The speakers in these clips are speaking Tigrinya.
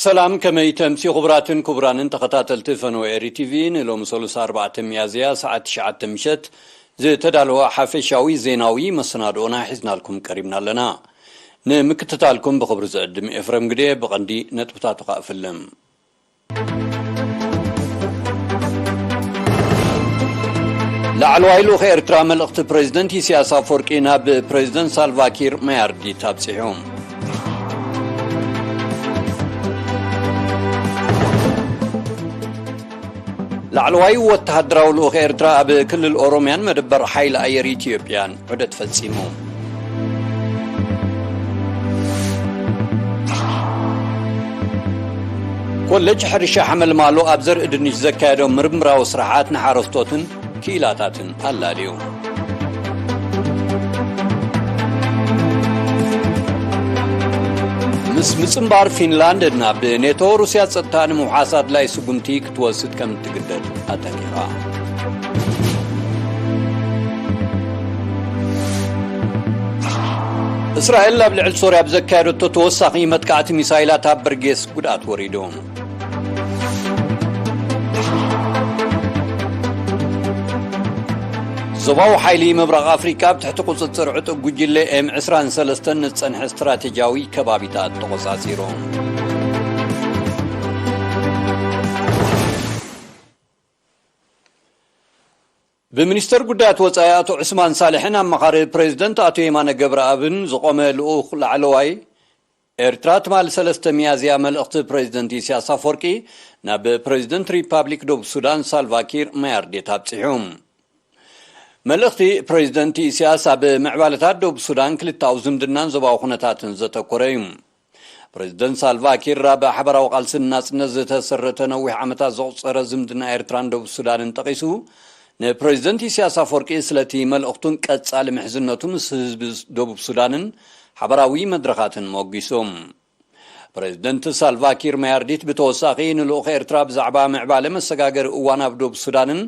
ሰላም፣ ከመይ ተምሲ ክቡራትን ክቡራንን ተኸታተልቲ ፈነወ ኤሪ ቲቪ፣ ንሎሚ ሰሉስ ኣርባዕተ ሚያዝያ ሰዓት ትሽዓተ ምሸት ዝተዳለወ ሓፈሻዊ ዜናዊ መሰናድኦና ሒዝናልኩም ቀሪብና ኣለና። ንምክትታልኩም ብኽብሪ ዝዕድም ኤፍረም ግዴ። ብቐንዲ ነጥብታቱ ከኣ ፍልም። ላዕለዋይ ልኡኽ ኤርትራ መልእኽቲ ፕሬዝደንት ኢሳያስ ኣፈወርቂ ናብ ፕሬዝደንት ሳልቫኪር ማያርዲት ኣብጺሑ። ላዕለዋይ ወተሃደራዊ ልኡኽ ኤርትራ ኣብ ክልል ኦሮምያን መደበር ሓይሊ ኣየር ኢትዮጵያን ዑደት ፈጺሙ። ኮሌጅ ሕርሻ ሓመልማሎ ኣብ ዘርኢ ድንሽ ዘካየዶ ምርምራዊ ስራሓት ንሓረስቶትን ክኢላታትን ኣላልዩ። ምስ ምጽንባር ፊንላንድ ናብ ኔቶ፣ ሩስያ ጸጥታ ንምውሓስ ኣድላይ ስጉምቲ ክትወስድ ከም እትግደድ ኣጠንቂቓ። እስራኤል ኣብ ልዕሊ ሶርያ ብዘካየደቶ ተወሳኺ መጥቃዕቲ ሚሳይላት ኣብ በርጌስ ጉድኣት ወሪዱ። ዞባዊ ሓይሊ ምብራቕ ኣፍሪቃ ኣብ ትሕቲ ቁጽጽር ዕጡብ ጉጅለ ኤም ዕስራን ሰለስተን ንዝጸንሐ ስትራቴጂያዊ ከባቢታት ተቖጻጺሩ። ብሚኒስተር ጉዳያት ወጻኢ ኣቶ ዑስማን ሳልሕን ኣማኻሪ ፕሬዚደንት ኣቶ የማነ ገብረኣብን ዝቖመ ልኡኽ ላዕለዋይ ኤርትራ፣ ትማሊ ሰለስተ ሚያዝያ መልእኽቲ ፕሬዚደንት ኢሳያስ ኣፈወርቂ ናብ ፕሬዚደንት ሪፓብሊክ ደቡብ ሱዳን ሳልቫኪር ማያርዲት ኣብጺሑ። መልእኽቲ ፕሬዚደንት ኢሳያስ ኣብ ምዕባለታት ደቡብ ሱዳን፣ ክልተኣዊ ዝምድናን ዞባዊ ኩነታትን ዘተኮረ እዩ። ፕሬዚደንት ሳልቫ ኪር ኣብ ሓበራዊ ቃልስን ናጽነት ዝተሰረተ ነዊሕ ዓመታት ዘቑጸረ ዝምድና ኤርትራን ደቡብ ሱዳንን ጠቒሱ፣ ንፕሬዚደንት ኢሳያስ ኣፈወርቂ ስለቲ መልእኽቱን ቀጻሊ ምሕዝነቱ ምስ ህዝቢ ደቡብ ሱዳንን ሓበራዊ መድረኻትን ሞጒሱ። ፕሬዚደንት ሳልቫ ኪር ማያርዲት ብተወሳኺ ንልኡኽ ኤርትራ ብዛዕባ ምዕባለ መሰጋገሪ እዋን ኣብ ደቡብ ሱዳንን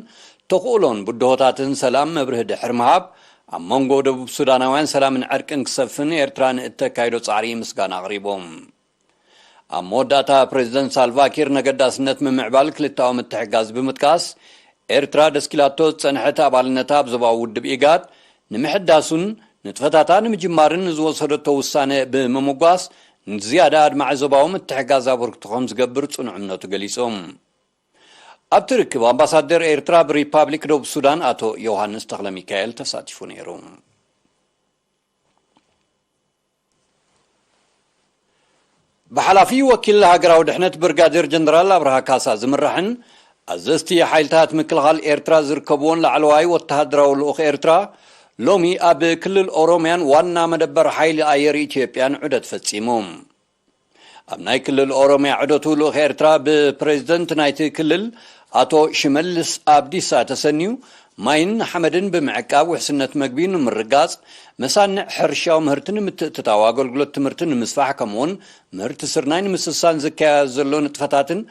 ተኽእሎን ብድሆታትን ሰላም መብርሂ ድሕሪ ምሃብ፣ ኣብ መንጎ ደቡብ ሱዳናውያን ሰላምን ዕርቅን ክሰፍን ኤርትራ ንእተካይዶ ጻዕሪ ምስጋና ኣቕሪቡ። ኣብ መወዳእታ ፕሬዚደንት ሳልቫ ኪር ነገዳስነት ምምዕባል ክልተኣዊ ምትሕግጋዝ ብምጥቃስ፣ ኤርትራ ደስኪላቶ ዝጸንሐት ኣባልነታ ኣብ ዞባዊ ውድብ ኢጋድ ንምሕዳሱን ንጥፈታታ ንምጅማርን ንዝወሰደቶ ውሳነ ብምምጓስ፣ ንዝያዳ ኣድማዒ ዞባዊ ምትሕግጋዝ ኣበርክቶ ከም ዝገብር ጽኑዕ እምነቱ ገሊጹ። ኣብቲ ርክብ ኣምባሳደር ኤርትራ ኣብ ሪፓብሊክ ደቡብ ሱዳን ኣቶ ዮሃንስ ተኽለሚካኤል ተሳቲፉ ነይሩ። ብሓላፊ ወኪል ሃገራዊ ድሕነት ብርጋዴር ጀነራል ኣብርሃ ካሳ ዝምራሕን ኣዘዝቲ ሓይልታት ምክልኻል ኤርትራ ዝርከብዎን ላዕለዋይ ወተሃደራዊ ልኡኽ ኤርትራ፣ ሎሚ ኣብ ክልል ኦሮምያን ዋና መደበር ሓይሊ ኣየር ኢትዮጵያን ዑደት ፈጺሙ። ኣብ ናይ ክልል ኦሮምያ ዑደቱ፣ ልኡኽ ኤርትራ ብፕሬዝደንት ናይቲ ክልል ኣቶ ሽመልስ ኣብዲሳ ተሰንዩ፣ ማይን ሓመድን ብምዕቃብ ውሕስነት መግቢ ንምርጋጽ፣ መሳንዕ ሕርሻዊ ምህርቲ ንምትእትታው፣ ኣገልግሎት ትምህርቲ ንምስፋሕ፣ ከምኡውን ምህርቲ ስርናይ ንምስሳን ዝካየድ ዘሎ ንጥፈታትን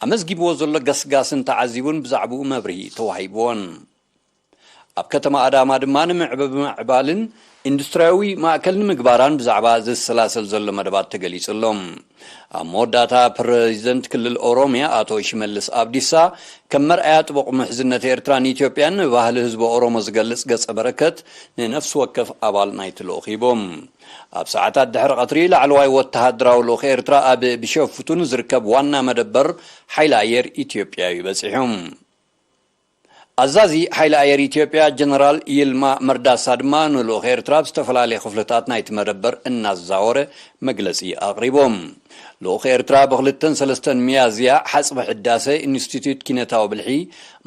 ኣመዝጊብዎ ዘሎ ገስጋስን ተዓዚቡን ብዛዕባኡ መብርሂ ተዋሂብዎን። ኣብ ከተማ ኣዳማ ድማ ንምዕብባልን ኢንዱስትሪያዊ ማእከል ንምግባራን ብዛዕባ ዝሰላሰል ዘሎ መደባት ተገሊጹ ኣሎ። ኣብ መወዳእታ፣ ፕረዚደንት ክልል ኦሮምያ ኣቶ ሽመልስ ኣብዲሳ፣ ከም መርኣያ ጥቡቕ ምሕዝነት ኤርትራን ኢትዮጵያን ንባህሊ ህዝቢ ኦሮሞ ዝገልጽ ገጸ በረከት ንነፍሲ ወከፍ ኣባል ናይቲ ልኡኽ ሂቦም። ኣብ ሰዓታት ድሕሪ ቀትሪ፣ ላዕለዋይ ወተሃደራዊ ልኡኽ ኤርትራ ኣብ ቢሾፍቱ ንዝርከብ ዋና መደበር ሓይሊ ኣየር ኢትዮጵያ እዩ በጺሑ። ኣዛዚ ሓይሊ ኣየር ኢትዮጵያ ጀነራል ይልማ መርዳሳ ድማ ንልኡኽ ኤርትራ ኣብ ዝተፈላለየ ክፍልታት ናይቲ መደበር እናዛወረ መግለጺ ኣቕሪቦም። ልኡኽ ኤርትራ ብክልተን ሰለስተን ሚያዝያ ሓጽቢ ሕዳሰ፣ ኢንስቲትዩት ኪነታዊ ብልሒ፣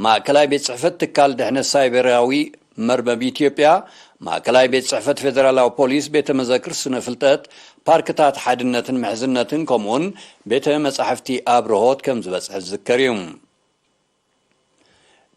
ማእከላይ ቤት ጽሕፈት ትካል ድሕነት ሳይበራዊ መርበብ ኢትዮጵያ፣ ማእከላይ ቤት ጽሕፈት ፌደራላዊ ፖሊስ፣ ቤተ መዘክር ስነ ፍልጠት፣ ፓርክታት ሓድነትን ምሕዝነትን፣ ከምኡውን ቤተ መጻሕፍቲ ኣብርሆት ከም ዝበጽሐ ዝዝከር እዩ።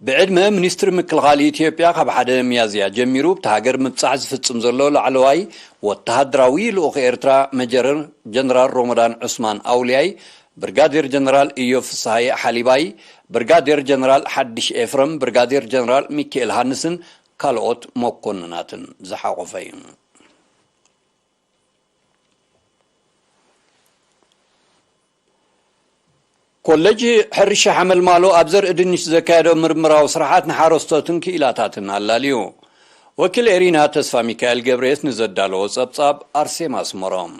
ብዕድመ ሚኒስትሪ ምክልኻል ኢትዮጵያ፣ ካብ ሓደ ሚያዝያ ጀሚሩ ብቲ ሃገር ምብጻሕ ዝፍጽም ዘሎ ላዕለዋይ ወተሃደራዊ ልኡኽ ኤርትራ፣ ሜጀር ጀነራል ሮሞዳን ዑስማን ኣውልያይ፣ ብርጋዴር ጀነራል ኢዮብ ፍስሃየ ሓሊባይ፣ ብርጋዴር ጀነራል ሓድሽ ኤፍረም፣ ብርጋዴር ጀነራል ሚካኤል ሃንስን ካልኦት መኮንናትን ዝሓቖፈ እዩ። ኮሌጅ ሕርሻ ሓመልማሎ ኣብ ዘርኢ ድንሽ ዘካየዶ ምርምራዊ ስራሓት ንሓረስቶትን ክኢላታትን ኣላልዩ። ወኪል ኤሪና ተስፋ ሚካኤል ገብረየስ ንዘዳለዎ ጸብጻብ ኣርሴማ ኣስመሮም።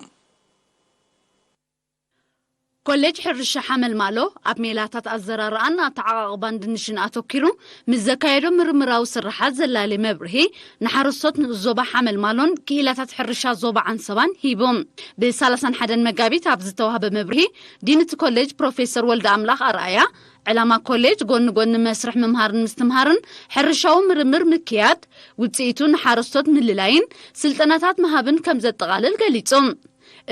ኮሌጅ ሕርሻ ሓመልማሎ ኣብ ሜላታት ኣዘራርኣን ኣተዓቓቕባን ድንሽን ኣተኪሩ ምስ ዘካየዶ ምርምራዊ ስርሓት ዘላሊ መብርሂ ንሓረስቶት ንኡስ ዞባ ሓመልማሎን ክኢላታት ሕርሻ ዞባ ዓንሰባን ሂቡ። ብ31 መጋቢት ኣብ ዝተዋህበ መብርሂ ዲን እቲ ኮሌጅ ፕሮፌሰር ወልደ ኣምላኽ ኣርኣያ ዕላማ ኮሌጅ ጎኒ ጎኒ መስርሕ ምምሃርን ምስትምሃርን ሕርሻዊ ምርምር ምክያድ ውፅኢቱ ንሓረስቶት ምልላይን ስልጠናታት ምሃብን ከም ዘጠቓልል ገሊፁ።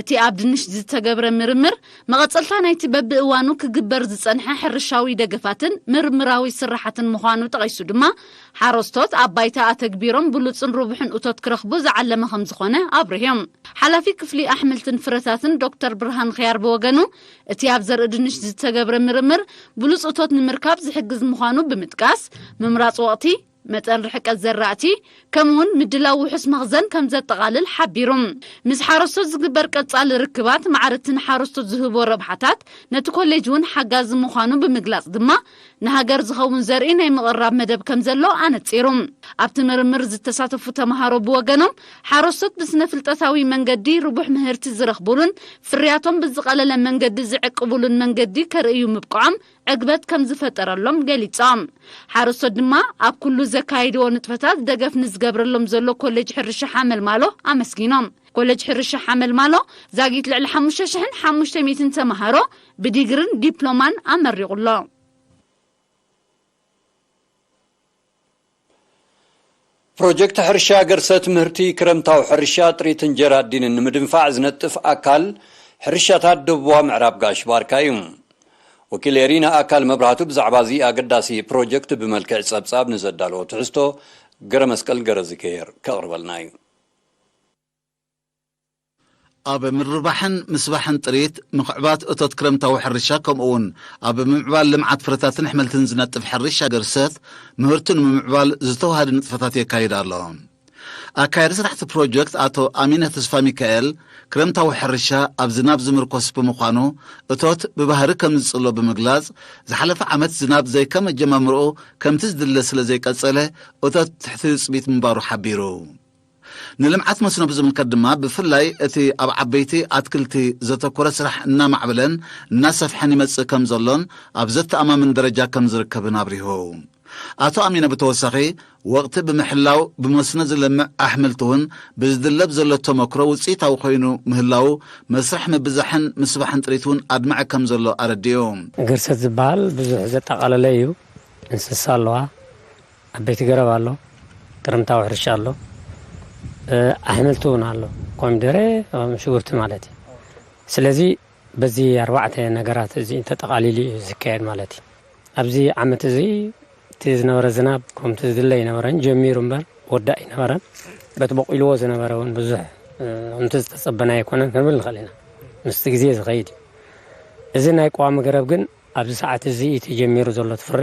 እቲ ኣብ ድንሽ ዝተገብረ ምርምር መቐፀልታ ናይቲ በብእዋኑ ክግበር ዝፀንሐ ሕርሻዊ ደገፋትን ምርምራዊ ስራሓትን ምዃኑ ጠቒሱ ድማ ሓረስቶት ኣብ ባይታ ኣተግቢሮም ብሉፅን ርቡሕን እቶት ክረኽቡ ዝዓለመ ከም ዝኾነ ኣብሪሆም። ሓላፊ ክፍሊ ኣሕምልትን ፍረታትን ዶክተር ብርሃን ኽያር ብወገኑ እቲ ኣብ ዘርኢ ድንሽ ዝተገብረ ምርምር ብሉፅ እቶት ንምርካብ ዝሕግዝ ምዃኑ ብምጥቃስ ምምራፅ ወቕቲ መጠን ርሕቀት ዘራእቲ ከምኡውን ምድላው ውሑስ መኽዘን ከም ዘጠቓልል ሓቢሩ። ምስ ሓረስቶት ዝግበር ቀጻሊ ርክባት ማዕርትን ሓረስቶት ዝህቦ ረብሓታት ነቲ ኮሌጅ እውን ሓጋዚ ምዃኑ ብምግላጽ ድማ ንሃገር ዝኸውን ዘርኢ ናይ ምቕራብ መደብ ከም ዘሎ ኣነጺሩ። ኣብቲ ምርምር ዝተሳተፉ ተምሃሮ ብወገኖም ሓረስቶት ብስነ ፍልጠታዊ መንገዲ ርቡሕ ምህርቲ ዝረኽቡሉን ፍርያቶም ብዝቐለለ መንገዲ ዝዕቅቡሉን መንገዲ ከርእዩ ምብቅዖም ዕግበት ከም ዝፈጠረሎም ገሊጾም። ሓረስቶት ድማ ኣብ ኩሉ ዘካይድዎ ንጥፈታት ደገፍ ንዝገብረሎም ዘሎ ኮሌጅ ሕርሻ ሓመልማሎ ኣመስጊኖም። ኮሌጅ ሕርሻ ሓመልማሎ ዛጊት ልዕሊ ሓሙሽተ ሽሕን ሓሙሽተ ሚእትን ተምሃሮ ብዲግርን ዲፕሎማን ኣመሪቑ ኣሎ። ፕሮጀክት ሕርሻ ገርሰት ምህርቲ ክረምታዊ ሕርሻ ጥሪትን ጀራዲንን ንምድንፋዕ ዝነጥፍ ኣካል ሕርሻታት ደቡባ ምዕራብ ጋሽ ባርካ እዩ። ወኪል ኤሪና ኣካል መብራህቱ ብዛዕባ እዚ ኣገዳሲ ፕሮጀክት ብመልክዕ ጸብጻብ ንዘዳለዎ ትሕዝቶ ገረ መስቀል ገረ ዝገየር ከቕርበልና እዩ። ኣብ ምርባሕን ምስባሕን ጥሪት፣ ምኽዕባት እቶት ክረምታዊ ሕርሻ ከምኡ እውን ኣብ ምምዕባል ልምዓት ፍረታትን ኣሕምልትን ዝነጥፍ ሕርሻ ገርሰት ምህርቱ ንምምዕባል ዝተዋሃደ ንጥፈታት የካይድ ኣሎ። ኣካያዲ ስራሕቲ ፕሮጀክት ኣቶ ኣሚነ ተስፋ ሚካኤል ክረምታዊ ሕርሻ ኣብ ዝናብ ዝምርኮስ ብምዃኑ እቶት ብባህሪ ከም ዝጽሎ ብምግላጽ ዝሓለፈ ዓመት ዝናብ ዘይከም ኣጀማምርኡ ከምቲ ዝድለ ስለ ዘይቀጸለ እቶት ትሕቲ ትጽቢት ምንባሩ ሓቢሩ። ንልምዓት መስኖ ብዝምልከት ድማ ብፍላይ እቲ ኣብ ዓበይቲ ኣትክልቲ ዘተኮረ ስራሕ እናማዕበለን እናሰፍሐን ይመፅእ ከም ዘሎን ኣብ ዘተኣማምን ደረጃ ከም ዝርከብን ኣብሪሁ። ኣቶ ኣሚነ ብተወሳኺ ወቕቲ ብምሕላው ብመስኖ ዝለምዕ ኣሕምልቲ እውን ብዝድለብ ዘሎ ተመክሮ ውፅኢታዊ ኮይኑ ምህላው መስርሕ ምብዛሕን ምስባሕን ጥሪት እውን ኣድማዒ ከም ዘሎ ኣረዲኡ። ገርሰት ዝበሃል ብዙሕ ዘጠቓለለ እዩ። እንስሳ ኣለዋ፣ ዓበይቲ ገረብ ኣሎ፣ ክረምታዊ ሕርሻ ኣሎ፣ ኣሕምልቲ እውን ኣሎ፣ ኮሚደረ፣ ሽጉርቲ ማለት እዩ። ስለዚ በዚ ኣርባዕተ ነገራት እዚ ተጠቓሊሉ እዩ ዝካየድ ማለት እዩ። ኣብዚ ዓመት እዚ እቲ ዝነበረ ዝናብ ከምቲ ዝድለ ኣይነበረን፣ ጀሚሩ እምበር ወዳእ ኣይነበረን። በቲ በቂልዎ ዝነበረ እውን ብዙሕ ከምቲ ዝተፀበናዮ ኣይኮነን ክንብል ንኽእል ኢና። ምስቲ ግዜ ዝኸይድ እዩ። እዚ ናይ ቀዋሚ ገረብ ግን ኣብዚ ሰዓት እዚ ተጀሚሩ ዘሎ ትፍረ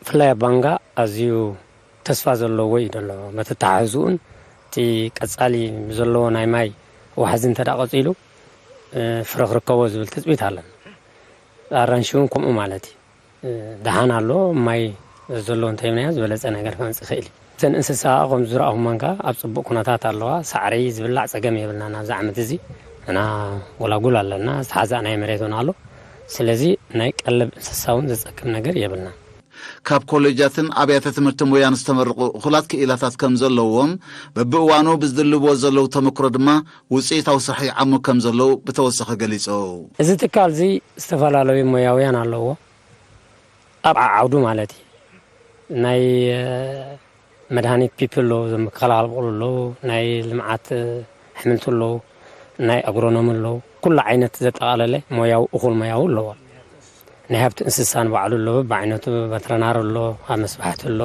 ብፍላይ ኣብ ባንጋ ኣዝዩ ተስፋ ዘለዎ እዩ ዘሎ። በተተሓሕዝኡን እቲ ቀጻሊ ብዘለዎ ናይ ማይ ዋሕዚ እንተ ደኣ ቀጺሉ ፍረ ክርከቦ ዝብል ትጽቢት ኣለና። ኣራንሺ እውን ከምኡ ማለት እዩ። ደሓን ኣሎ፣ ማይ ዘለዎ እንተይብናዮ ዝበለጸ ነገር ክመጽእ ይኽእል እዩ። እተን እንስሳ ከም ዝረኣኹመን ከኣ ኣብ ጽቡቕ ኩነታት ኣለዋ። ሳዕሪ ዝብላዕ ጸገም የብልናን ኣብዚ ዓመት እዚ። እና ጎላጉል ኣለና፣ ዝተሓዛእ ናይ መሬት እውን ኣሎ። ስለዚ ናይ ቀለብ እንስሳ እውን ዘጸግም ነገር የብልናን። ካብ ኮሌጃትን ኣብያተ ትምህርቲ ሞያን ዝተመረቑ እኹላት ክኢላታት ከም ዘለዎም በብእዋኑ ብዝድልብዎ ዘለዉ ተመክሮ ድማ ውፅኢታዊ ስራሕ ይዓሙ ከም ዘለዉ ብተወሳኺ ገሊፁ። እዚ ትካል እዚ ዝተፈላለዩ ሞያውያን ኣለዎ ኣብ ዓዓውዱ ማለት እዩ። ናይ መድሃኒት ፒፒ ኣለዉ፣ እዞም መከላኸሊ ብቑሉ ኣለዉ፣ ናይ ልምዓት ኣሕምልቲ ኣለዉ፣ ናይ ኣግሮኖሚ ኣለዉ። ኩሉ ዓይነት ዘጠቓለለ ሞያዊ እኹል ሞያዊ ኣለዎ። ናይ ሃብቲ እንስሳ ንባዕሉ ኣሎ፣ በብዓይነቱ ቨተረናሪ ኣሎ፣ ኣብ መስባሕቲ ኣሎ።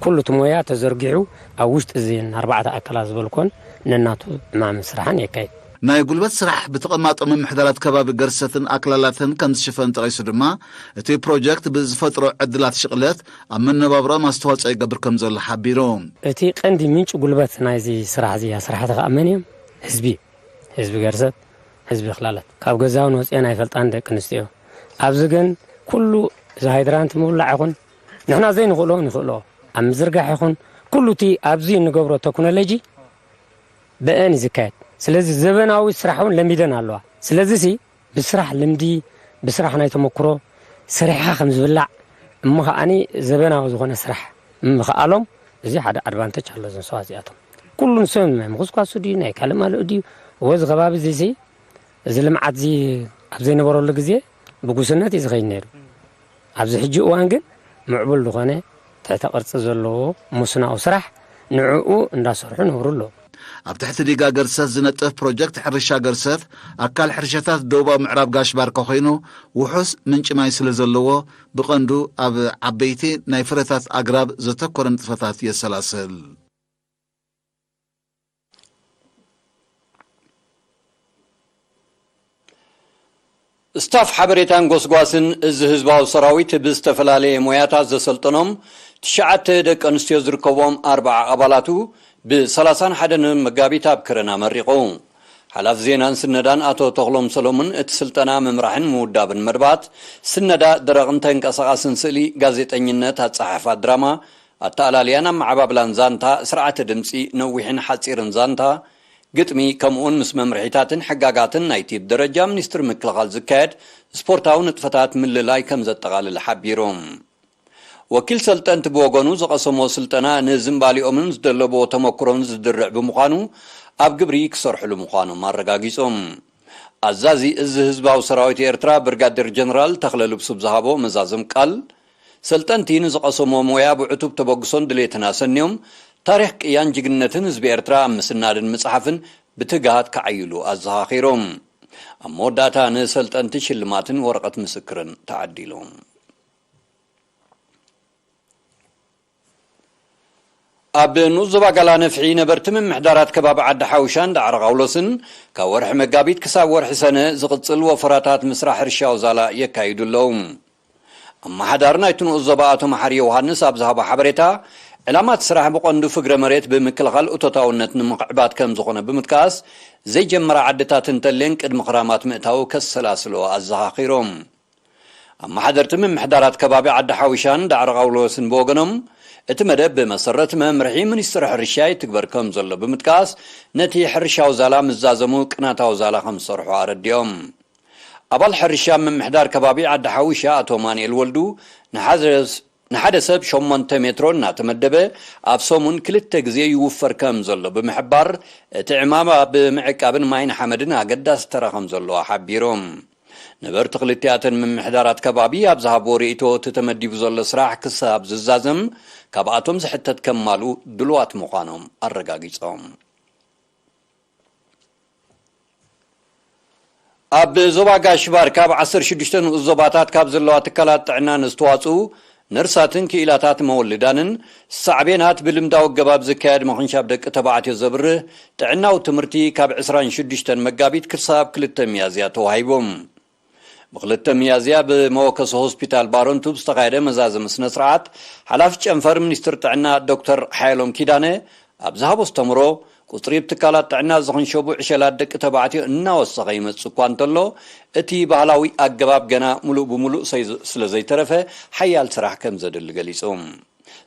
ኩሉ እቲ ሞያ ተዘርጊሑ ኣብ ውሽጢ እዚን ኣርባዕተ ኣካላት ዝበልኮን ነናቱ ዕማምን ስራሕን የካይድ። ናይ ጉልበት ስራሕ ብተቐማጦ ምምሕዳራት ከባቢ ገርሰትን ኣክላላትን ከም ዝሽፈን ጠቒሱ ድማ እቲ ፕሮጀክት ብዝፈጥሮ ዕድላት ሽቕለት ኣብ መነባብሮኦም ኣስተዋፅኦ ይገብር ከም ዘሎ ሓቢሩ። እቲ ቀንዲ ምንጪ ጉልበት ናይዚ ስራሕ እዚ ኣስራሕቲ ከዓ መን እዮም? ህዝቢ እዩ። ህዝቢ ገርሰት፣ ህዝቢ ክላላት ካብ ገዛውን ወፂአን ኣይፈልጣን ደቂ ኣንስትዮ። ኣብዚ ግን ኩሉ እዚ ሃይድራንት ምውላዕ ይኹን ንሕና ዘይንኽእሎ ንኽእሎ ኣብ ምዝርጋሕ ይኹን ኩሉ እቲ ኣብዚ እንገብሮ ቴክኖሎጂ ብአን እዩ ዝካየድ። ስለዚ ዘበናዊ ስራሕ እውን ለሚደን ኣለዋ። ስለዚ ሲ ብስራሕ ልምዲ ብስራሕ ናይ ተመክሮ ሰሪሕኻ ከም ዝብላዕ እሞ ከዓኒ ዘበናዊ ዝኾነ ስራሕ ምኽኣሎም እዚ ሓደ ኣድቫንተጅ ኣሎ። እዞም ሰባት እዚኣቶም ኩሉ ንሶም ናይ ምኹስኳሱ ድዩ ናይ ካልእ ማልኡ ድዩ እወ እዚ ከባቢ እዚ ሲ እዚ ልምዓት እዚ ኣብ ዘይነበረሉ ግዜ ብጉስነት እዩ ዝኸይድ ነይሩ። ኣብዚ ሕጂ እዋን ግን ምዕቡል ዝኾነ ትሕተ ቅርጺ ዘለዎ መስኖኣዊ ስራሕ ንዕኡ እንዳሰርሑ ነብሩ ኣለዉ። ኣብ ትሕቲ ዲጋ ገርሰት ዝነጥፍ ፕሮጀክት ሕርሻ ገርሰት ኣካል ሕርሻታት ደቡባዊ ምዕራብ ጋሽ ባርካ ኮይኑ ውሑስ ምንጪ ማይ ስለ ዘለዎ ብቐንዱ ኣብ ዓበይቲ ናይ ፍረታት ኣግራብ ዘተኮረ ንጥፈታት የሰላስል። ስታፍ ሓበሬታን ጎስጓስን እዚ ህዝባዊ ሰራዊት ብዝተፈላለየ ሞያታት ዘሰልጠኖም ትሽዓተ ደቂ ኣንስትዮ ዝርከቦም ኣርባዓ ኣባላቱ ብ31 መጋቢት ኣብ ከረን ኣመሪቑ። ሓላፊ ዜናን ስነዳን ኣቶ ተኽሎም ሰሎሙን እቲ ስልጠና ምምራሕን ምውዳብን መድባት ስነዳ ደረቕን ተንቀሳቓስን ስእሊ፣ ጋዜጠኝነት፣ ኣጸሓሕፋ ድራማ፣ ኣተኣላልያን ኣመዓባብላን ዛንታ፣ ስርዓተ ድምጺ፣ ነዊሕን ሓጺርን ዛንታ፣ ግጥሚ፣ ከምኡውን ምስ መምርሒታትን ሕጋጋትን ናይቲ ብደረጃ ሚኒስትሪ ምክልኻል ዝካየድ ስፖርታዊ ንጥፈታት ምልላይ ከም ዘጠቓልል ሓቢሩ። ወኪል ሰልጠንቲ ብወገኑ ዝቐሰሞ ስልጠና ንዝምባሊኦምን ዝደለብዎ ተመክሮን ዝድርዕ ብምዃኑ ኣብ ግብሪ ክሰርሕሉ ምዃኖም ኣረጋጊጾም። ኣዛዚ እዚ ህዝባዊ ሰራዊት ኤርትራ ብርጋዴር ጀነራል ተኽለ ልብሱ ብዝሃቦ መዛዘም ቃል፣ ሰልጠንቲ ንዝቐሰሞ ሞያ ብዕቱብ ተበግሶን ድሌትን ኣሰንዮም፣ ታሪኽ ቅያን ጅግንነትን ህዝቢ ኤርትራ ኣብ ምስናድን ምጽሓፍን ብትግሃት ክዓይሉ ኣዘኻኺሮም። ኣብ መወዳእታ ንሰልጠንቲ ሽልማትን ወረቐት ምስክርን ተዓዲሉ። ኣብ ንኡስ ዞባ ጋላ ነፍሒ ነበርቲ ምምሕዳራት ከባቢ ዓዲ ሓውሻን ዳዕሮ ቃውሎስን ካብ ወርሒ መጋቢት ክሳብ ወርሒ ሰነ ዝቕጽል ወፈራታት ምስራሕ ሕርሻዊ ዛላ የካይዱ ኣለዉ። ኣመሓዳሪ ናይቲ ንኡስ ዞባ ኣቶ መሓሪ ዮሃንስ ኣብ ዝሃቦ ሓበሬታ፣ ዕላማ እቲ ስራሕ ብቐንዱ ፍግረ መሬት ብምክልኻል እቶታውነት ንምኽዕባት ከም ዝኾነ ብምጥቃስ፣ ዘይጀመራ ዓድታት እንተልየን ቅድሚ ክራማት ምእታው ከሰላስሎ ኣዘኻኺሮም። ኣመሓደርቲ ምምሕዳራት ከባቢ ዓዲ ሓዊሻን ዳዕሮ ቃውሎስን ብወገኖም፣ እቲ መደብ ብመሰረት መምርሒ ሚኒስትሪ ሕርሻ ይትግበር ከም ዘሎ ብምጥቃስ፣ ነቲ ሕርሻዊ ዛላ ምስ ዛዘሙ ቅናታዊ ዛላ ከም ዝሰርሑ ኣረዲኦም። ኣባል ሕርሻ ምምሕዳር ከባቢ ዓዲ ሓዊሻ ኣቶ ማንኤል ወልዱ፣ ንሓደ ንሓደ ሰብ ሸሞንተ ሜትሮ እናተመደበ ኣብ ሰሙን ክልተ ግዜ ይውፈር ከም ዘሎ ብምሕባር፣ እቲ ዕማም ኣብ ምዕቃብን ማይን ሓመድን ኣገዳሲ ተራ ከም ዘለዎ ሓቢሮም። ነበርቲ ክልቲኣተን ምምሕዳራት ከባቢ ኣብ ዝሃብዎ ርእይቶ፣ እቲ ተመዲቡ ዘሎ ስራሕ ክሳብ ዝዛዘም ካብኣቶም ዝሕተት ከማልኡ ድሉዋት ምዃኖም ኣረጋጊጾም። ኣብ ዞባ ጋሽ ባርካ ኣብ ዓሰርተ ሽዱሽተ ንኡስ ዞባታት ካብ ዘለዋ ትካላት ጥዕና ንዝተዋፅኡ ነርሳትን ክኢላታት መወልዳንን ሳዕቤናት ብልምዳዊ ኣገባብ ዝካየድ ምኽንሻብ ደቂ ተባዕትዮ ዘብርህ ጥዕናዊ ትምህርቲ ካብ ዕስራን ሽዱሽተን መጋቢት ክሳብ ክልተ ሚያዝያ ተዋሂቦም። ብክልተ ሚያዝያ ብመወከሲ ሆስፒታል ባረንቱ ብዝተኻየደ መዛዘሚ ስነ ስርዓት፣ ሓላፊ ጨንፈር ሚኒስትር ጥዕና ዶክተር ሓየሎም ኪዳነ ኣብ ዝሃቦ ኣስተምሮ፣ ቁፅሪ ብትካላት ጥዕና ዝኽንሸቡ ዕሸላት ደቂ ተባዕትዮ እናወሰኸ ይመጽእ እኳ እንተሎ፣ እቲ ባህላዊ ኣገባብ ገና ሙሉእ ብሙሉእ ሰይ-፣ ስለ ዘይተረፈ ሓያል ስራሕ ከም ዘድሊ ገሊጹ።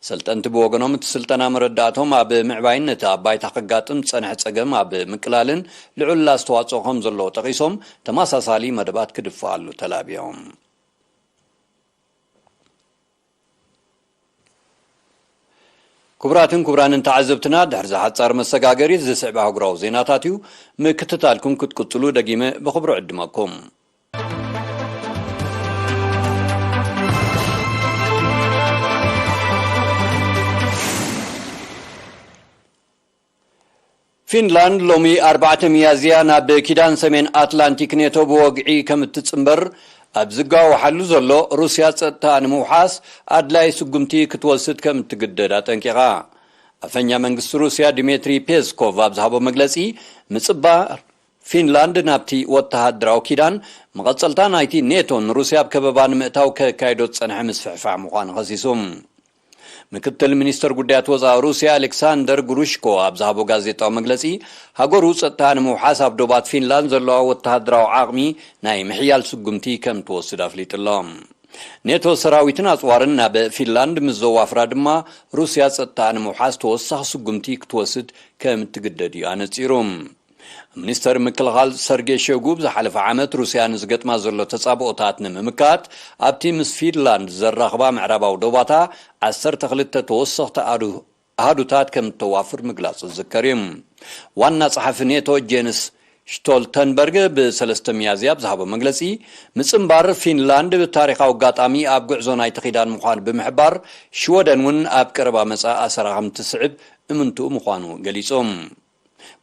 ሰልጠንቲ ብወገኖም፣ እቲ ስልጠና መረዳእቶም ኣብ ምዕባይን ነቲ ኣብ ባይታ ከጋጥም ዝጸንሐ ጸገም ኣብ ምቅላልን ልዑል ኣስተዋጽኦ ከም ዘለዎ ጠቒሶም፣ ተመሳሳሊ መደባት ክድፍኣሉ ተላብዮም። ክቡራትን ክቡራንን ተዓዘብትና፣ ድሕሪ ዝሓጻር መሰጋገሪ ዝስዕብ ኣህጉራዊ ዜናታት እዩ። ምክትታልኩም ክትቅጽሉ ደጊመ ብኽብሪ ዕድመኩም። ፊንላንድ ሎሚ ኣርባዕተ ሚያዝያ ናብ ኪዳን ሰሜን ኣትላንቲክ ኔቶ ብወግዒ ከም እትጽንበር ኣብ ዝጋወሓሉ ዘሎ ሩስያ ጸጥታ ንምውሓስ ኣድላይ ስጉምቲ ክትወስድ ከም እትግደድ ኣጠንቂቓ። ኣፈኛ መንግስቲ ሩስያ ዲሜትሪ ፔስኮቭ ኣብ ዝሃቦ መግለጺ፣ ምጽባር ፊንላንድ ናብቲ ወተሃደራዊ ኪዳን መቐጸልታ ናይቲ ኔቶ ንሩስያ ኣብ ከበባ ንምእታው ከካይዶ ዝጸንሐ ምስፍሕፋሕ ምዃኑ ከሲሱ። ምክትል ሚኒስተር ጉዳያት ወጻኢ ሩስያ ኣሌክሳንደር ግሩሽኮ ኣብ ዝሃቦ ጋዜጣዊ መግለጺ፣ ሃገሩ ጸጥታ ንምውሓስ ኣብ ዶባት ፊንላንድ ዘለዋ ወተሃደራዊ ዓቕሚ ናይ ምሕያል ስጉምቲ ከም ትወስድ ኣፍሊጡ ኣሎ። ኔቶ ሰራዊትን ኣጽዋርን ናብ ፊንላንድ ምስ ዘዋፍራ ድማ፣ ሩስያ ጸጥታ ንምውሓስ ተወሳኺ ስጉምቲ ክትወስድ ከም እትግደድ እዩ ኣነጺሩ። ሚኒስተር ምክልኻል ሰርጌ ሸጉ፣ ብዝሓለፈ ዓመት ሩስያ ንዝገጥማ ዘሎ ተጻብኦታት ንምምካት፣ ኣብቲ ምስ ፊንላንድ ዘራኽባ ምዕራባዊ ዶባታ ዓሰርተ ክልተ ተወሰኽቲ ኣዱ-፣ ኣሃዱታት ከም እተዋፍር ምግላጹ ዝዝከር እዩ። ዋና ጸሓፊ ኔቶ ጄንስ ስቶልተንበርግ ብሰለስተ ሚያዝያ ኣብ ዝሃቦ መግለጺ፣ ምጽንባር ፊንላንድ ብታሪኻዊ ኣጋጣሚ ኣብ ጉዕዞ ናይቲ ኪዳን ምዃኑ ብምሕባር፣ ሽወደን እውን ኣብ ቀረባ መጻኢ ኣሰራ ከም ትስዕብ እምንትኡ ምዃኑ ገሊጹ።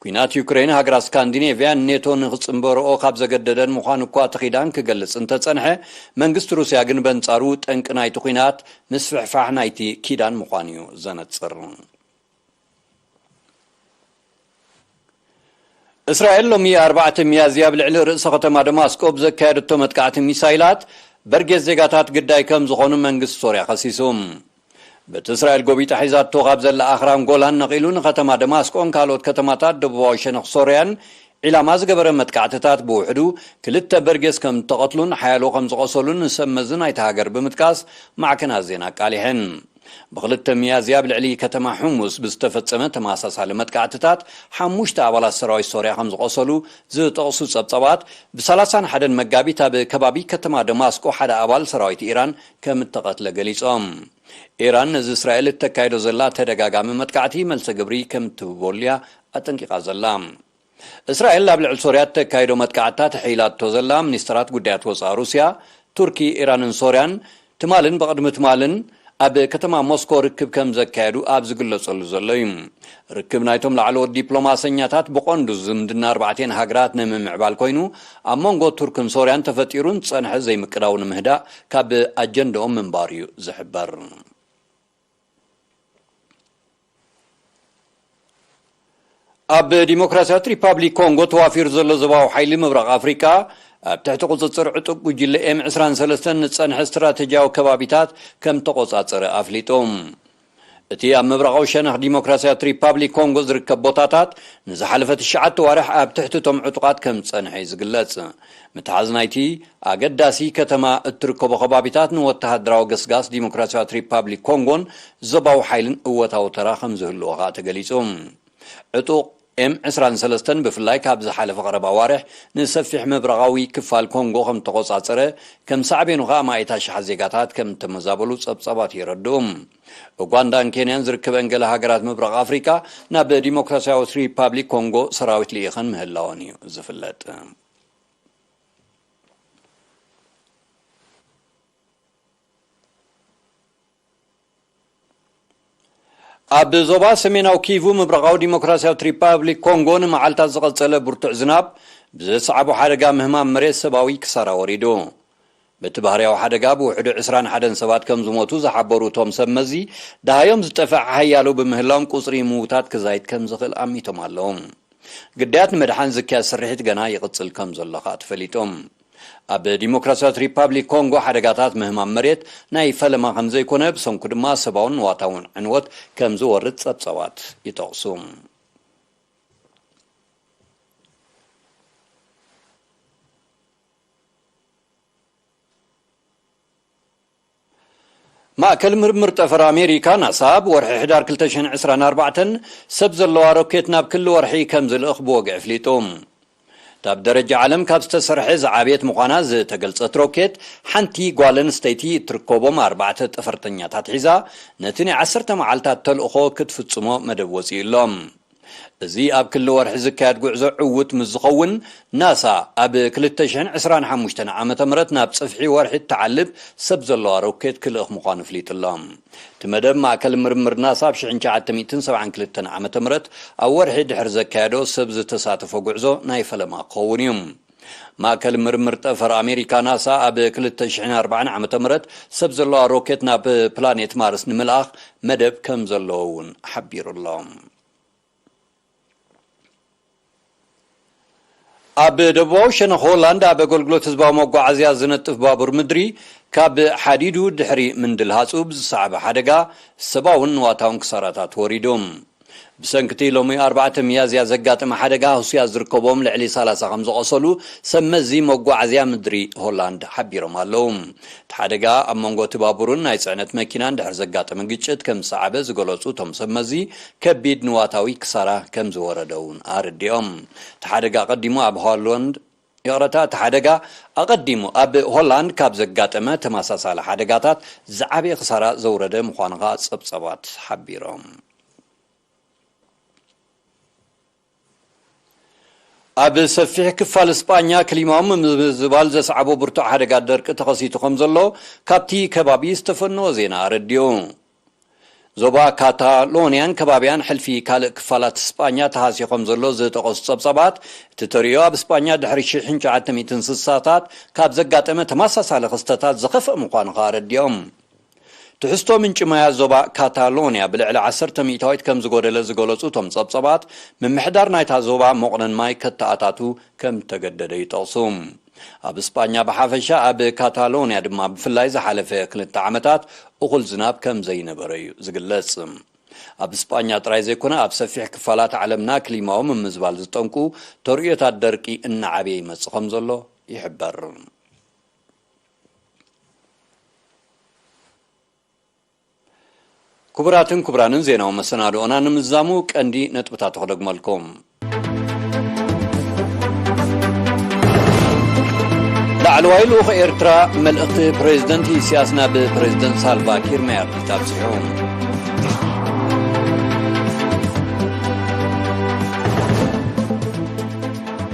ኲናት ዩክሬን፣ ሃገራት ስካንዲኔቭያ ኔቶ ንኽጽንበርኦ ካብ ዘገደደን ምዃኑ እኳ እቲ ኪዳን ክገልጽ እንተጸንሐ፣ መንግስቲ ሩስያ ግን በንጻሩ ጠንቂ ናይቲ ኲናት ምስፍሕፋሕ ናይቲ ኪዳን ምዃኑ እዩ ዘነጽር። እስራኤል ሎሚ ኣርባዕተ ሚያዝያ ኣብ ልዕሊ ርእሰ ከተማ ደማስቆ ብዘካየደቶ መጥቃዕቲ ሚሳይላት፣ በርጌስ ዜጋታት ግዳይ ከም ዝኾኑ መንግስቲ ሶርያ ከሲሱ። በቲ እስራኤል ጎቢጣ ሒዛቶ ካብ ዘላ ኣኽራን ጎላን ነቒሉ፣ ንከተማ ደማስቆን ካልኦት ከተማታት ደቡባዊ ሸነኽ ሶርያን ዒላማ ዝገበረ መጥቃዕትታት፣ ብውሕዱ ክልተ በርጌስ ከም እተቐትሉን ሓያሎ ከም ዝቖሰሉን ንሰብ መዚ ናይታ ሃገር ብምጥቃስ ማዕከናት ዜና ኣቃሊሐን። ብክልተ ሚያዝያ ኣብ ልዕሊ ከተማ ሕሙስ ብዝተፈጸመ ተመሳሳሊ መጥቃዕትታት፣ ሓሙሽተ ኣባላት ሰራዊት ሶርያ ከም ዝቖሰሉ ዝጠቕሱ ጸብጻባት፣ ብ30 መጋቢት ኣብ ከባቢ ከተማ ደማስቆ ሓደ ኣባል ሰራዊት ኢራን ከም እተቐትለ ገሊጾም። ኢራን ነዚ እስራኤል እተካይዶ ዘላ ተደጋጋሚ መጥቃዕቲ መልሰ ግብሪ ከም እትህበሉ እያ ኣጠንቂቓ ዘላ። እስራኤል ኣብ ልዕሊ ሶርያ እተካይዶ መጥቃዕትታት ኣሕይላቶ ዘላ፣ ሚኒስተራት ጉዳያት ወጻኢ ሩስያ፣ ቱርኪ፣ ኢራንን ሶርያን ትማልን ብቕድሚ ትማልን ኣብ ከተማ ሞስኮ ርክብ ከም ዘካየዱ ኣብ ዝግለጸሉ ዘሎ እዩ። ርክብ ናይቶም ላዕለዎት ዲፕሎማሰኛታት ብቐንዱ ዝምድና ኣርባዕቴን ሃገራት ንምምዕባል ኮይኑ፣ ኣብ መንጎ ቱርክን ሶርያን ተፈጢሩን ዝጸንሐ ዘይምቅዳው ንምህዳእ ካብ ኣጀንዳኦም ምንባሩ እዩ ዝሕበር። ኣብ ዲሞክራሲያዊት ሪፓብሊክ ኮንጎ ተዋፊሩ ዘሎ ዞባዊ ሓይሊ ምብራቕ ኣፍሪቃ፣ ኣብ ትሕቲ ቁጽጽር ዕጡቕ ጉጅለ ኤም ዕስራን ሰለስተን ንጸንሐ ስትራተጂያዊ ከባቢታት ከም ተቆጻጸረ ኣፍሊጡ። እቲ ኣብ ምብራቓዊ ሸነኽ ዲሞክራሲያዊት ሪፓብሊክ ኮንጎ ዝርከብ ቦታታት ንዝሓለፈ ትሽዓተ ዋርሕ ኣብ ትሕቲ እቶም ዕጡቓት ከም ዝጸንሐ እዩ ዝግለጽ። ምትሓዝ ናይቲ ኣገዳሲ ከተማ እትርከቦ ከባቢታት ንወተሃደራዊ ገስጋስ ዲሞክራሲያዊት ሪፓብሊክ ኮንጎን ዞባዊ ሓይልን እወታዊ ተራ ከም ዝህልዎ ከኣ ተገሊጹ። ዕጡቕ ኤም ዕስራን ሰለስተን ብፍላይ ካብ ዝሓለፈ ቀረባ ዋርሕ ንሰፊሕ ምብራቓዊ ክፋል ኮንጎ ከም ተቆጻጸረ፣ ከም ሳዕቤኑ ከኣ ማእታ ሽሓት ዜጋታት ከም እተመዛበሉ ጸብጻባት የረድኡ። ኡጋንዳን ኬንያን ዝርከበን ገለ ሃገራት ምብራቕ ኣፍሪቃ ናብ ዲሞክራሲያዊት ሪፓብሊክ ኮንጎ ሰራዊት ልኢኸን ምህላወን እዩ ዝፍለጥ። ኣብ ዞባ ሰሜናዊ ኪቩ ምብራቓዊ ዲሞክራሲያዊት ሪፓብሊክ ኮንጎ ንመዓልታት ዝቐጸለ ብርቱዕ ዝናብ ብዘስዓቦ ሓደጋ ምህማም መሬት ሰብኣዊ ክሳራ ወሪዱ። በቲ ባህርያዊ ሓደጋ ብውሕዱ ዕስራን ሓደን ሰባት ከም ዝሞቱ ዝሓበሩ እቶም ሰብ መዚ፣ ደሃዮም ዝጠፍዐ ሓያሎ ብምህላዎም ቁጽሪ ምዉታት ክዛይድ ከም ዝኽእል ኣሚቶም ኣለዉ። ግዳያት ንምድሓን ዝካየድ ስርሒት ገና ይቕጽል ከም ዘሎ ከኣ ተፈሊጡ። ኣብ ዲሞክራሲያዊት ሪፓብሊክ ኮንጎ ሓደጋታት ምህማም መሬት ናይ ፈለማ ከም ዘይኮነ፣ ብሰንኩ ድማ ሰብኣውን ንዋታውን ዕንወት ከም ዝወርድ ጸብጻባት ይጠቕሱ። ማእከል ምርምር ጠፈር ኣሜሪካ ናሳ፣ ኣብ ወርሒ ሕዳር ክልተ ሽሕን ዕስራን ኣርባዕተን ሰብ ዘለዋ ሮኬት ናብ ክሊ ወርሒ ከም ዝልእኽ ብወግዒ ኣፍሊጡ። እታ ብደረጃ ዓለም ካብ ዝተሰርሐ ዝዓበየት ምዃና ዝተገልጸት ሮኬት፣ ሓንቲ ጓል ኣንስተይቲ እትርከቦም ኣርባዕተ ጠፈርተኛታት ሒዛ፣ ነቲ ናይ ዓሰርተ መዓልታት ተልእኾ ክትፍጽሞ መደብ ወጺኡ ኣሎ። እዚ ኣብ ክሊ ወርሒ ዝካየድ ጉዕዞ ዕዉት ምስ ዝኸውን፣ ናሳ ኣብ ክልተ ሽሕን ዕስራን ሓሙሽተን ዓመተ ምህረት ናብ ጽፍሒ ወርሒ እትዓልብ ሰብ ዘለዋ ሮኬት ክልእኽ ምዃኑ ኣፍሊጡ ኣሎ። እቲ መደብ ማእከል ምርምር ናሳ ኣብ ሽሕን ትሽዓተ ሚእትን ሰብዓን ክልተን ዓመተ ምህረት ኣብ ወርሒ ድሕሪ ዘካየዶ ሰብ ዝተሳተፎ ጉዕዞ ናይ ፈለማ ክኸውን እዩ። ማእከል ምርምር ጠፈር ኣሜሪካ ናሳ ኣብ ክልተ ሽሕን ኣርባዓን ዓመተ ምህረት ሰብ ዘለዋ ሮኬት ናብ ፕላኔት ማርስ ንምልኣኽ መደብ ከም ዘለዎ እውን ሓቢሩ ኣሎ። ኣብ ደቡባዊ ሸነኽ ሆላንድ ኣብ ኣገልግሎት ህዝባዊ መጓዓዝያ ዝነጥፍ ባቡር ምድሪ ካብ ሓዲዱ ድሕሪ ምንድልሃጹ ብዝሰዓበ ሓደጋ ሰብኣውን ንዋታውን ክሳራታት ወሪዱ። ብሰንክቲ ሎሚ ኣርባዕተ ሚያዝያ ዘጋጠመ ሓደጋ፣ ህሱያት ዝርከቦም ልዕሊ ሰላሳ ከም ዝቖሰሉ ሰብ መዚ መጓዓዝያ ምድሪ ሆላንድ ሓቢሮም ኣለዉ። እቲ ሓደጋ ኣብ መንጎ እቲ ባቡርን ናይ ጽዕነት መኪናን ድሕሪ ዘጋጠመ ግጭት ከም ዝሰዓበ ዝገለጹ እቶም ሰብ መዚ፣ ከቢድ ንዋታዊ ክሳራ ከም ዝወረደ እውን ኣረዲኦም። እቲ ሓደጋ ኣቐዲሙ ኣብ ሆላንድ፣ ይቕረታ፣ እቲ ሓደጋ ኣቐዲሙ ኣብ ሆላንድ ካብ ዘጋጠመ ተመሳሳሊ ሓደጋታት ዝዓበየ ክሳራ ዘውረደ ምዃኑ ከኣ ጸብጸባት ሓቢሮም። ኣብ ሰፊሕ ክፋል ስጳኛ ክሊማዊ ምምዝባል ዘስዓቦ ብርቱዕ ሓደጋ ደርቂ ተኸሲቱ ከም ዘሎ ካብቲ ከባቢ ዝተፈነወ ዜና ኣረዲኡ። ዞባ ካታሎንያን ከባቢያን ሕልፊ ካልእ ክፋላት ስጳኛ ተሃስዩ ከም ዘሎ ዝጠቐሱ ጸብጻባት፣ እቲ ተርእዮ ኣብ ስጳኛ ድሕሪ ሽሕን ትሽዓተ ሚእትን ስሳታት ካብ ዘጋጠመ ተመሳሳሊ ክስተታት ዝኸፍአ ምዃኑ ከኣ ኣረዲኦም። ትሕዝቶ ምንጪ ማይ ዞባ ካታሎንያ ብልዕሊ ዓሰርተ ሚእታዊት ከም ዝጎደለ ዝገለጹ እቶም ጸብጻባት፣ ምምሕዳር ናይታ ዞባ መቑነን ማይ ከተኣታቱ ከም እተገደደ ይጠቕሱ። ኣብ ስጳኛ ብሓፈሻ፣ ኣብ ካታሎንያ ድማ ብፍላይ ዝሓለፈ ክልተ ዓመታት እኹል ዝናብ ከም ዘይነበረ እዩ ዝግለጽ። ኣብ ስጳኛ ጥራይ ዘይኮነ፣ ኣብ ሰፊሕ ክፋላት ዓለምና ክሊማዊ ምምዝባል ዝጠንቁ ተርእዮታት ደርቂ እናዓበየ ይመጽእ ከም ዘሎ ይሕበር። ክቡራትን ክቡራንን፣ ዜናዊ መሰናድኦና ንምዝዛሙ ቀንዲ ነጥብታቱ ክደግመልኩም። ላዕለዋይ ልኡኽ ኤርትራ፣ መልእኽቲ ፕሬዝደንት ኢሳያስ ናብ ፕሬዝደንት ሳልቫ ኪር ማያርዲት ኣብጺሑ።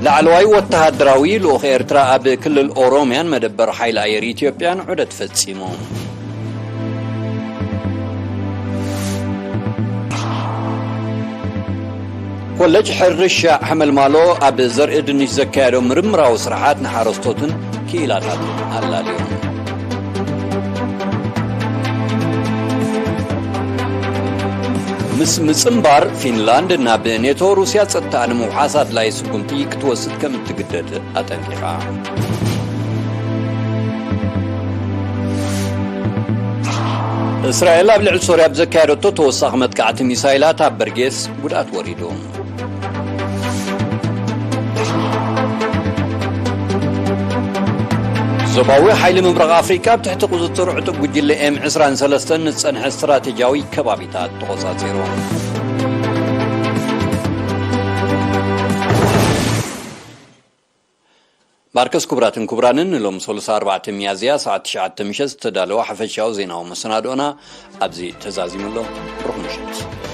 ላዕለዋይ ወተሃደራዊ ልኡኽ ኤርትራ ኣብ ክልል ኦሮምያን መደበር ሓይሊ ኣየር ኢትዮጵያን ዑደት ፈጺሙ። ኮለጅ ሕርሻ ሓመልማሎ ኣብ ዘርኢ ድንሽ ዘካየዶ ምርምራዊ ስራሓት ንሓረስቶትን ክኢላታትን ኣላልዩ። ምስ ምጽንባር፣ ፊንላንድ ናብ ኔቶ ሩስያ ጸጥታኣ ንምውሓስ ኣድላዪ ስጉምቲ ክትወስድ ከም እትግደድ ኣጠንቂቓ። እስራኤል ኣብ ልዕሊ ሶርያ ብዘካየደቶ ተወሳኺ መጥቃዕቲ ሚሳይላት ኣብ በርጌስ ጉድኣት ወሪዱ። ዞባዊ ሓይሊ ምብራቕ ኣፍሪቃ ኣብ ትሕቲ ቁጽጽር ዕጡብ ጉጅለ ኤም ዕስራን ሰለስተን ንዝጸንሐ ስትራቴጂያዊ ከባቢታት ተቖጻጺሩ። ማርከስ፣ ክቡራትን ክቡራንን፣ ንሎሚ ሰሉሳ ኣርባዕተ ሚያዝያ ሰዓት ትሽዓተ ምሸት ዝተዳለወ ሓፈሻዊ ዜናዊ መሰናድኦና ኣብዚ ተዛዚሙ ኣሎ። ብሩኽ ምሸት።